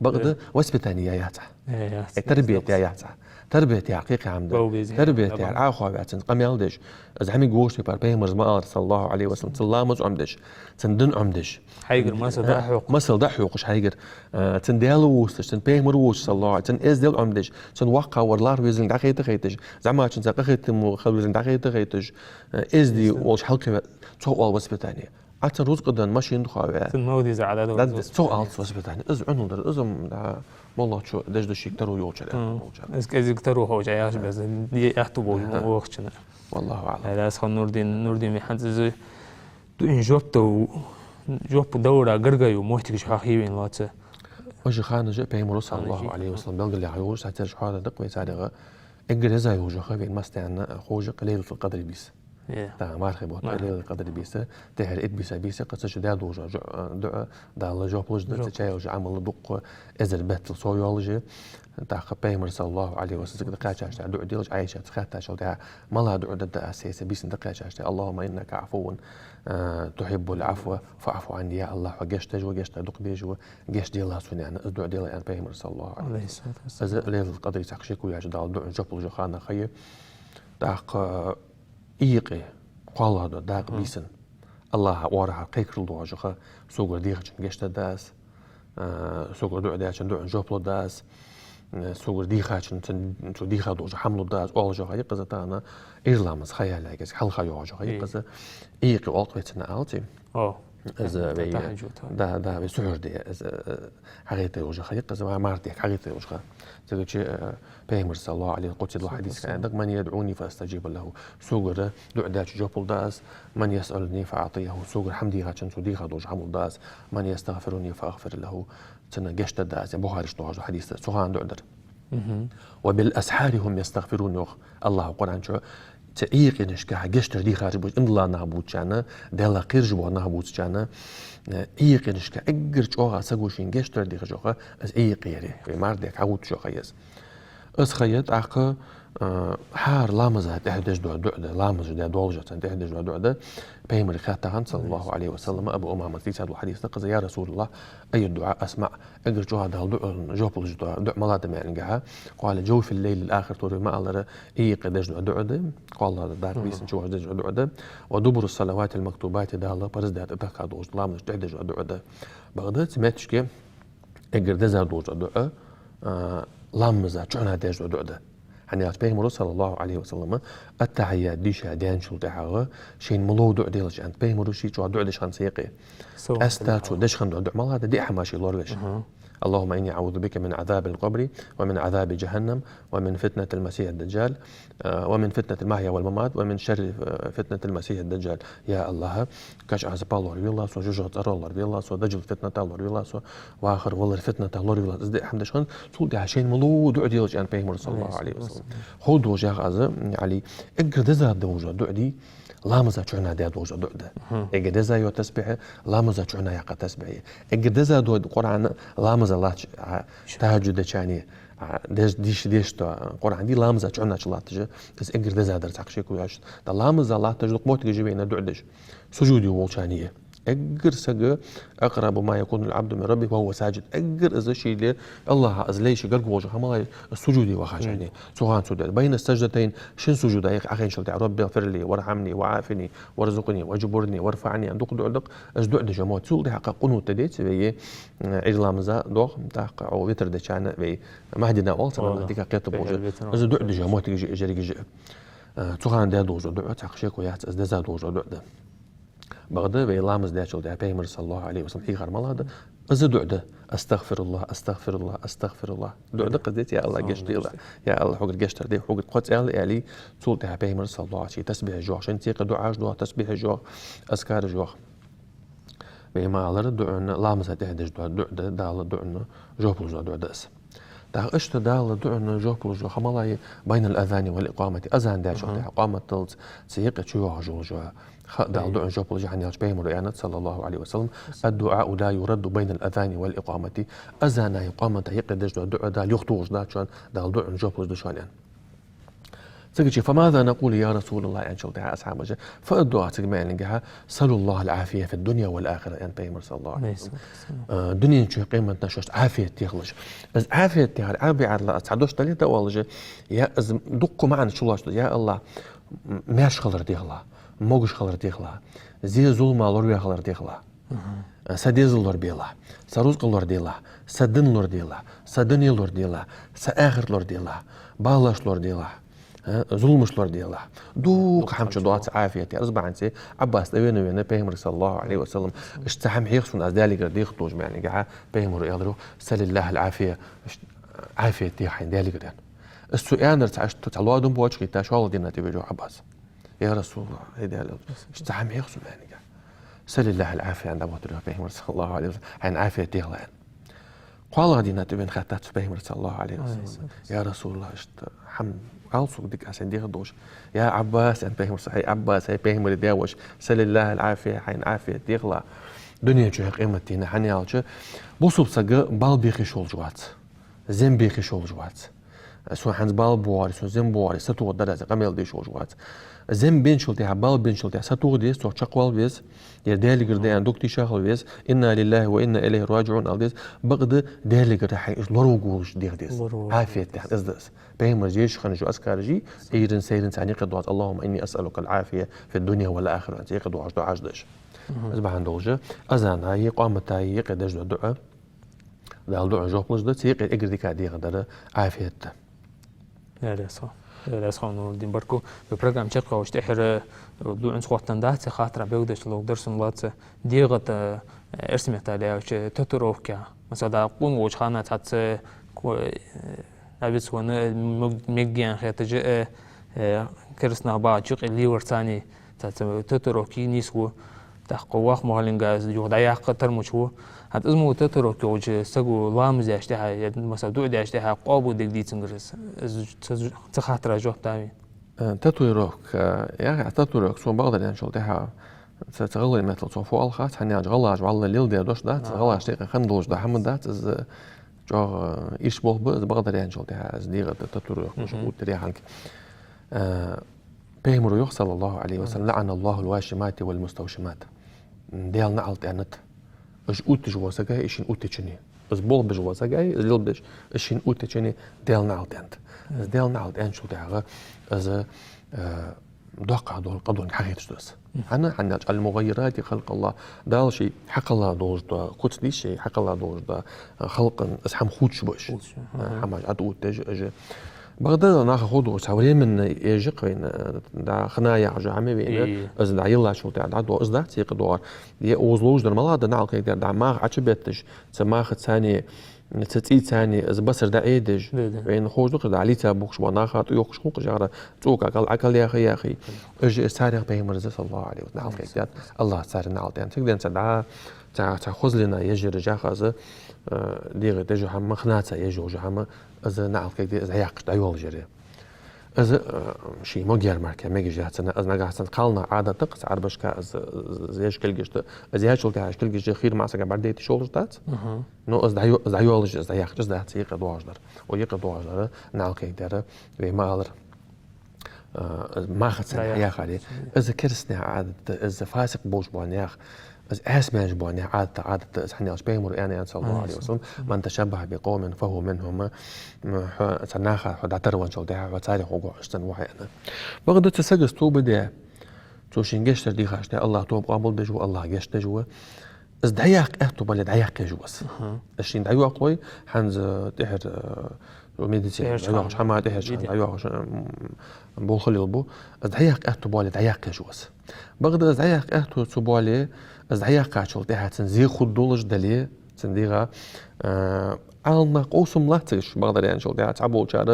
Бакъда воспитание яь яц Ӏа. Э, яц, э, тарбият яь яц Ӏа. Тарбият яхар кхы хӀама да. Бау беза. Тарбият яхар Ӏохайна ваьццан къамаьл деш. Из хӀамиг гуш типар пайхамара ма аллара, саллаллахӀу Ӏалайхи ва саллам, цун ламаз Ӏомадеш, цун дин Ӏомадеш. Хьайгара масал дӀахьокхаш. Масал дӀахьокхаш хьайгара. Э, цун Даьла вувцаш, цун пайхамар вувцаш, саллаллахӀу Ӏалайхи, цун эздел Ӏомадеш, цун воккха вар лархӀа везалга дӀахайта хайташ, зӀамагӀчунца къахетам хила везалга дӀахайта хайташ, э, эздий волча хьалкхеве, цох оал воспитание. Ӏа цун рузкъа денна, машин духьа ве. Цун мавдиза Ӏа да. Цох оалац воспитание. Из Ӏунал дар, из м, да, моллагӀчо деш да шийга таро йолча. Из кӀезига таро ховча яхаш беза, де аьттув болаш вахачунна. Валлаху аӀлам. Ай, аз хан Нурдин, Нурдин вихьанца из дуӀин жоп дов, жоп довра гаргаю моттигаш хьахьийвен лаца. Уж ханаш пайхамара, саллаллахӀу Ӏалайхи ва саллам, белгалъяь йолаш, цараш хьоададаьккха вай царех, эггара деза йолаш хӀама вайна массанена ховш Лайлатул Къадр бийса. Е. Да, мархий бутт Лайлатул Къадр бийса, тӀеххьара итт бийса бийса, кхы цу чу даь долаш жо-, дуӀа, Дала жоп луш да, цу чу йолаш Ӏамал дукха эзар беттал сов йолаш я. ТӀаккха пайхамара, саллаллахӀу Ӏалайхи ва саллам, цигара кхаьчача дуӀа делаш, Ӏайшата хаьттачул тӀехьа, мала дуӀа дергда аз, хӀанз бийсан тӀакхаьчача: اللهم إنك عفو، э, تحب العفو فاعف عني. Я АллахӀ, хьо гешт деш ва, гешт дар дукха дезаш ва, гешт делахь сона, аьнна, из дуӀа делахь, аьннад пайхамара, саллаллахӀу Ӏалайхи ва саллам. Из Лайлатул Къадр цхьа шеко яц, Дала дуӀан жоп луш йола ха хиннай. ТӀаккха, э, Юкъе кхоалагӀа дола дакъа бийсан. АллахӀа орахьа кхайкарал дохаш ха, согара дийхачун гешт дергда аз, э, согара дуӀа даьчун дуӀан жоп лургда аз, э, согара дийхачун, цун, цо дийха долаш хӀама лургда аз, оалаш ха я-кх из тахан, Ӏуйра ламаза ха яллалца хьалха йоагӀаш ха я-кх из, юкъе оал-кх вай цунах, аьлча. О. Из вай, тахӀаджуд, да, да, вай сухьар де, из, э, хьагӀайтта йолаш ха я-кх из, ма-, марха дехка хьагӀайтта йолаш ха. Цигача, э, пайхамара, саллаллахӀу Ӏалайхи, къудсий дола хьадис хьадаьд: من يدعوني فأستجيب له. Согара дуӀа даьчо жоп лургда аз, من يسألني فأعطيه. Согара хӀама дийхачун, цо дийха долаш хӀама лургда аз, من يستغفرني فأغفر له. Цунна гешт дергда аз, Бухаре чу доагӀаш дола хьадис да, цу хана дуӀа дар. وبالأسحار هم يستغفرون, йоах АллахӀа Къуръан чу, цу Ӏуйкъанашка гешт дар дийхараш ба уж, иман дилла нах бувцачарна, Даьлах кхераш бола нах бувцачарна, э, Ӏуйкъанашка эггара чӀоагӀа саго шийна гешт дар дийхача ха, из Ӏуйкъе яр, вай марха дехка хьагӀуттача ха я из. Из ха я, тӀаккха, э, хӀара ламаза тӀехьа деш дола дуӀа да, ламаз даь долаш цунна тӀехьа деш дола дуӀа да. Пайхамарага хаьттад хиннад, саллаллахӀу Ӏалайхи ва саллам, Абу Умамата дийцад дола хьадис да-кх из: يا رسول الله، أي الدعاء أسمع؟ Эггара чӀоагӀа Дала дуӀан жоп луш дола дуӀа мала да, аьнна, аьнначул тӀехьа, قال: جوف الليل الآخر, тхьовра ма аллара, Ӏуйкъе деш дола дуӀа да, кхоалагӀа дола дакъа бийсан чу воагӀаш деш дола дуӀа да, ودبر الصلوات المكتوبات, Дала парз даь тӀатехка долаш дола ламазаш тӀехьа деш дола дуӀа да. Бакъда цу метташка эггара деза долаш дола дуӀа, а, ламаза чухьнахьа деш дола дуӀа да. ХӀана аьлча пайхамара, саллаллахӀу Ӏалайхи ва саллам, аттахьият дийша даьнначул тӀехьагӀа шийна мел дола дуӀа делаш, аьннад пайхамара, ше чӀоагӀа дуӀа деш хиннав цу юкъе. Къаьстта цо деш хинна дола дуӀа мала да, диъ хӀама ший лоравеш. اللهم إني أعوذ بك من عذاب القبر ومن عذاب جهنم ومن فتنة المسيح الدجال، э, ومن فتنة المحيا والممات ومن شر، э, فتنة المسيح الدجال. Я АллахӀ, каш Ӏазапах лоравелахь со, жожагӀатен цӀерах лоравелахь со, Даджала фитнатах лоравелахь со, вахар-валара фитнатах лоравелахь. Из диъ хӀама деш хиннав, цул тӀехьа шийна мел дола дуӀа делаш, аьннад пайхамара, саллаллахӀу Ӏалайхи ва саллам. Ховш доагӀа ях аз, Ӏали, эггара деза долаш дола дуӀа дий, ламаза чухьнахьа даь долаш дола дуӀа да. Эггара деза йола тасбихь ламаза чухьнахьа яьккха тасбихь я. Эггара деза дола Къуръан ламаза латтача, а, тахӀаджуд деча хана, а, деш, деш, деш дола Къуръан дий, ламаза чухьнахьа латташ, из эггара деза дар цхьа шеко яц. ТӀаккха ламаза латташ дукха моттигаш я вайна дуӀа деш. Сужуде волча хана я. Эггара саг, أقرب ما يكون العبد من ربه وهو ساجد. Эггара из шийла АллахӀах из лайш гарга волаш хӀама ма лай, сужуде вахача хана. Цу хана цо дуӀа. بين السجدتين, шин сужуда юкъе Ӏохайначул тӀехьа: رب اغفر لي وارحمني وعافني وارزقني واجبرني وارفعني, аьнна дукха дуӀа да-кх, из дуӀа деш мо. Цул тӀехьа къунут деций вай, э, Ӏуйра ламаза дох, тӀаккха Ӏо витр деча хана вай Махдина оал цар, дика кхетам болаш. Из дуӀа деш моттигаш я уж ерригаш а. Э, цу хана даь долаш дола дуӀа, цхьа шеко яц, из деза долаш дола дуӀа да. Бакъда вай ламаз даьчул тӀехьа пайхамара, саллаллахӀу Ӏалайхи ва саллам, хьийхар мала да, из дуӀа да: أستغفر الله، أستغفر الله، أستغفر الله. ДуӀа да-кх из, деций, я АллахӀ, гешт делахь. Я АллахӀ, хьогара гешт дар де, хьогара кхоаца аьле, аьле, цул тӀехьа пайхамара, саллаллахӀу Ӏалайхи ва саллам, тасбихьаш йоах, шийна цекъа дуӀаш доах, тасбихьаш йоах, азкараш йоах. Вай ма аллара, дуӀан, ламаза тӀехьа деш дола дуӀа да, Дала дуӀан жоп луш дола дуӀа да из. ТӀаккха иштта Дала дуӀан жоп луш дола ха ма лай, بين الأذان والإقامة. Азан даьчул тӀехьа, къамат даллалца цу юкъе чуйоагӀаш йола ха Дала дуӀан жоп луш я, хӀана аьлча пайхамара аьннад, саллаллахӀу Ӏалайхи ва саллам: الدعاء لا يرد بين الأذان والإقامة. Азанаи къаматаи юкъе деш дола дуӀа Дала юхатохаш дац шоана, Дала дуӀан жоп луш да шоана, аьнна. Цигача: «فماذا نقول يا رسول الله؟» аьнначул тӀехьагӀа асхьабаша фу аргда оаха цига ма аьннинге, «سلوا الله العافية في الدنيا والآخرة», аьннад Пайхамара, саллаллахӀу Ӏалайхи ва саллам. Э, дунен чу, къематдийнахьа шоашта Ӏафият техалаш. Из Ӏафият техар Ӏарбий Ӏаьдала аз цхьа дош дале а оалаш, я из дуккха маӀан чулоацаш да: «Я АллахӀ, м-, маьрша хилар дехалахь, могаш хилар дехалахь, зе-зулама лораваь хилар дехалахь». Са дезал лорабелахь, са рузкъа лораделахь, са дин лораделахь, са дуне лораделахь, са ахарат лораделахь, балаш лораделахь, а, зуламаш лораделахь. Дукха хӀама чудоагӀа цу Ӏафият яхар. Из бахьанца Ӏаббас тӀавена-вена Пайхамарга, саллаллахӀу Ӏалайхи ва саллам: «Иштта цхьа хӀама хьех сона аз Даьлагара дехар долаш», ма аьннинге, Пайхамара аьлар йоах: «سل الله العافية», иштта Ӏафият деха хьайна Даьлагара, аьнна. Из цо аьннар цхьа, иштта цхьа лоадам боацаш хеташ, шоллагӀа дийнахьа тӀабир йоах Ӏаббас: «Я РасулаллахӀ, хӀай Даьла Элча, иштта цхьа хӀама хьех сона», ма аьннинге. «سل الله العافية», аьнна, дӀавоттар йоах Пайхамар, саллаллахӀу Ӏалайхи ва саллам, хьайна Ӏафият дехалахь, аьнна. КхоалагӀа дийнахьа тӀабена хаьттад цо Пайхамарга, саллаллахӀу Ӏалайхи ва саллам: «Я РасулаллахӀ, иштта хӀама ала сога дика, аз хьайна дехар долаш». «Я Ӏаббас», аьннад Пайхамара, хӀай Ӏаббас, хӀай Пайхамара даь-воша, «سل الله العافية», хьайна Ӏафият дехалахь дунен чу, хӀаьта къематдийнахьа, хӀана аьлча бусалба сага бала бе ховш волаш вац, зем бе ховш волаш вац. Сона хӀанз бала боагӀаре, сона зем боагӀаре сатоха дар аз, къамаьл де ховш волаш вац. Зем бенначул тӀехьагӀа, бала бенначул тӀехьагӀа сатоха деза, цох чакхвала веза, е Даьлагара да аьнна дог тийша хила веза, «إنا لله وإنا إليه راجعون» ала деза, бакъда Даьлагара хьайна из лораваргволаш деха деза. Лораваргволаш. Ӏафият деха, из да из. Пайхамара еш хинна йола азкараш, Ӏуйрийна, сайрийна царна юкъе доагӀаш: «اللهم إني أسألك العافية في الدنيا والآخرة», аьнна, цу юкъе доагӀаш дуӀаш да уж. Из бахьан долаш, азана а, къамата а юкъе деш дола дуӀа, Дала дуӀан жоп луш да, цу юкъе эггара дика дегӀа дар Ӏафият да. Даьла раьза хилва. Даьла раьза хилва, Нуруддин, баркал. Вай программа чакхйоалаш тӀехьара, э, дуӀанца хоттаденна дац, хаттара белгалдеш дола дар сона лаца. ДегӀа тӀа, э, эрсий меттала аьлча, татуировка. Масала, дӀа къона волча хана цхьацца, ко-, э, навец вана, мег-, мегаш хеташ, э, э, кераста нах багӀача юкъе лелар царна, цхьацца татуировка нийслу. ТӀаккха вахмахалинга юха дӀаяккха тара мича ва. ХӀанз из мо татуировка йолча саго ламаз даьча тӀехьа, е, масала, дуӀа даьча тӀехьа къоабалдергдий цунгара из? Из ца, ца хаттара жоп да вайна. Э, татуировка, э, яхе, татуировка сона бакъдар аьнначул тӀехьагӀа, ца, ца гӀалгӀай меттала цох фу оал хац, хӀана аьлча гӀалгӀаша вӀалла леладаь дош дац, гӀалгӀашта юкъе хинна долаш дола хӀама дац, из чӀоагӀа, э, ирча болх ба, из бакъдар аьнначул тӀехьагӀа, из дегӀа татуировка, мгм, уж оттадаь хиннад. Э, Пайхамара йоах, саллаллахӀу Ӏалайхи ва саллам: «لعن الله الواشمات والمستوشمات». Даьла наӀалт аьннад уж отташ вола сага, из шийна оттачунна. Из болх беш вола сага, из лелабеш, из шийна оттачунна Даьла наӀалт аьннад. Из Даьла наӀалт аьнначул тӀехьагӀа из, э, доккхагӀа дола къа долга хьахайташ да из. ХӀана, хӀана аьлча: «المغيرات خلق الله». Дала ший хьакхелла долаш дола куц дий, ший хьакхелла долаш дола, э, халкъа из хӀама хувцаш ба уж. Хувцаш, э, аха. ХӀамаш тӀаоттаеш, уж. Бакъда наха ховргдолаш, цхьа временни эжа-кх вайна, э, дӀа хана яхаш хӀама вайна, из дӀа йиллачул тӀехьагӀа дӀадоагӀа, из дац цу юкъе доагӀар. Е укхаза ловш дар малагӀа да, наӀалт кегдар, дӀа маха Ӏочубетташ, цу махаца цхьана, цу цӀийца цхьана из басар дӀаӀедеш, вайна ховш да-кх, дӀа лица бухаш бола нах тӀайохкаш хул-кх уж, яхар, цӀока кӀал Ӏокал яхе, яхе. Уж, из царех Пайхамара, саллаллахӀу Ӏалайхи ва саллам, наӀалт кегдаьд, АллахӀа царех наӀалт аьннад. Цигара денз цхьа дӀа, цхьа, цхьа хозлина еш яр уж, яхаш, из, э, дегӀа тӀа еш йола хӀама, хнаца еш йола хӀама, из наӀалт кегде, из дӀаяккхаш дӀайоалаш яр. Из, э, ший мегаш яр мара, мегаш яц цунна, из нагахьа санна кхалнаха Ӏадат да-кх цу Ӏарбашка, из, из еш кулгаш да, из яьчул тӀехьагӀа уж кулгаш хийра маӀа сага бӀаргадайта йиш йолаш дац. Аха. Но из дӀайо-, из дӀайоалаш, из дӀаяккхаш, из дац цу юкъе доагӀаш дар. Укх юкъе доагӀаш дар наӀалт кегдар, вай ма аллара, э, из махаца цхьана хьаяхаре. Из кераста наьха Ӏадат да, из фасикъ болаш бола наьха, из Ӏаьса маьжа бола наьха Ӏадат, Ӏадат да из, хӀана аьлча Пайхамара аьннад, саллаллахӀу Ӏалайхи ва саллам: «من تشبه بقوم فهو منهم». Хьо цу наха хьо дӀатарваьнначул тӀехьагӀа хьо царех хургва-кх, иштта ва хьо, аьнна. Бакъда цу сагаца тоба де, цо шийна гешт дар дийхача, АллахӀа тоба къоабалдеш ва, АллахӀ гешт деш ва. Из дӀаяккха аьттув бале, дӀаяккха езаш ва из. Аха. Из шийна дӀайоаккхалой, хӀанз тӀехьара, э, медицина, тӀехьарча хана, дӀайоагӀача хӀама, тӀехьарча хана дӀайоагӀаш, м, болх лелабу. Из дӀаяккха аьттув бале, дӀаяккха езаш ва из. Бакъда из дӀаяккха аьттув цо бале, из дӀаяьккхачул тӀехьагӀа цун зе хургдолаш дале, цун дегӀа, э, Ӏаламнах къовсам лаьцар, бакъдар аьнначул тӀехьагӀа цхьаболчар,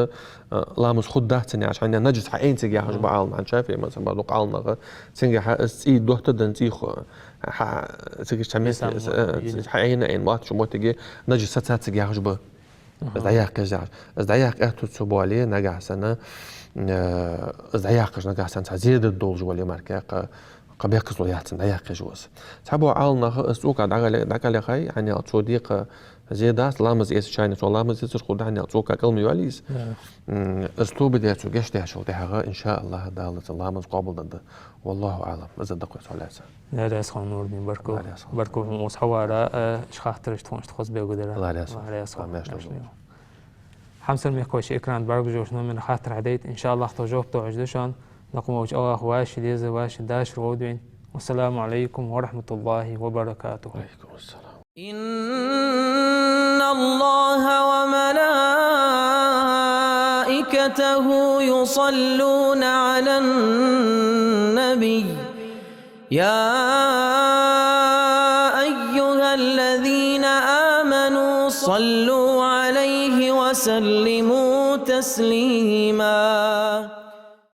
э, ламаз хургдац цун яхаш, хӀана аьлча наджас хьаайна цига яхаш ба Ӏаламнаха, ШафиӀий мазхӀаба дукха Ӏаламнах, цунга хьа из цӀий доттаденна, цӀий хо-, хьа, цига чам, э, хьаайна, айна латтача моттиге наджас сецад цига яхаш ба. Из дӀаяккха езаш. Из дӀаяккха аьттув цо бале, нагахьа санна, э, из дӀаяккхаш нагахьа санна цхьа зе дергдолаш вале мара, кхы, кхы бехказло яц цун, дӀаяккха езаш ва из. Цхьабола Ӏаламнаха из цӀока дӀакъал-, дӀакъалехай, хӀана аьлча цо декхар Зе дац, ламаз эцача хана, цо ламаз эцар хургда хьона аьнна, цо кхы кӀалми йоалийса. Да. М, из тоба даь цо гешт даьчул тӀехьагӀа, иншааллахӀ, Дала цун ламаз къоабалдергда. Валлаху аӀлам. Из да кхы цо лаьца. Ла раьза хилва, Нурдин, баркал. Ла раьза хилва. Баркал хьона укхаза хьавара, э, ши хаттараш тхона иштта хозбелгалдара. Ла раьза хилва. Ла раьза хилва. Ма шоаш. Хьамсара мехкахой, экрана тӀа бӀаргагуш йолча номера хаттар хьадайта, иншааллахӀ, тхо жоп тохаш да шоана. Лакха волча АллахӀа вай ши деза, вай ши дашар гӀовдвийна. والسلام عليكم ورحمة الله وبركاته. وعليكم السلام. إن الله وملائكته يصلون على النبي. يا أيها الذين آمنوا صلوا عليه وسلموا تسليما.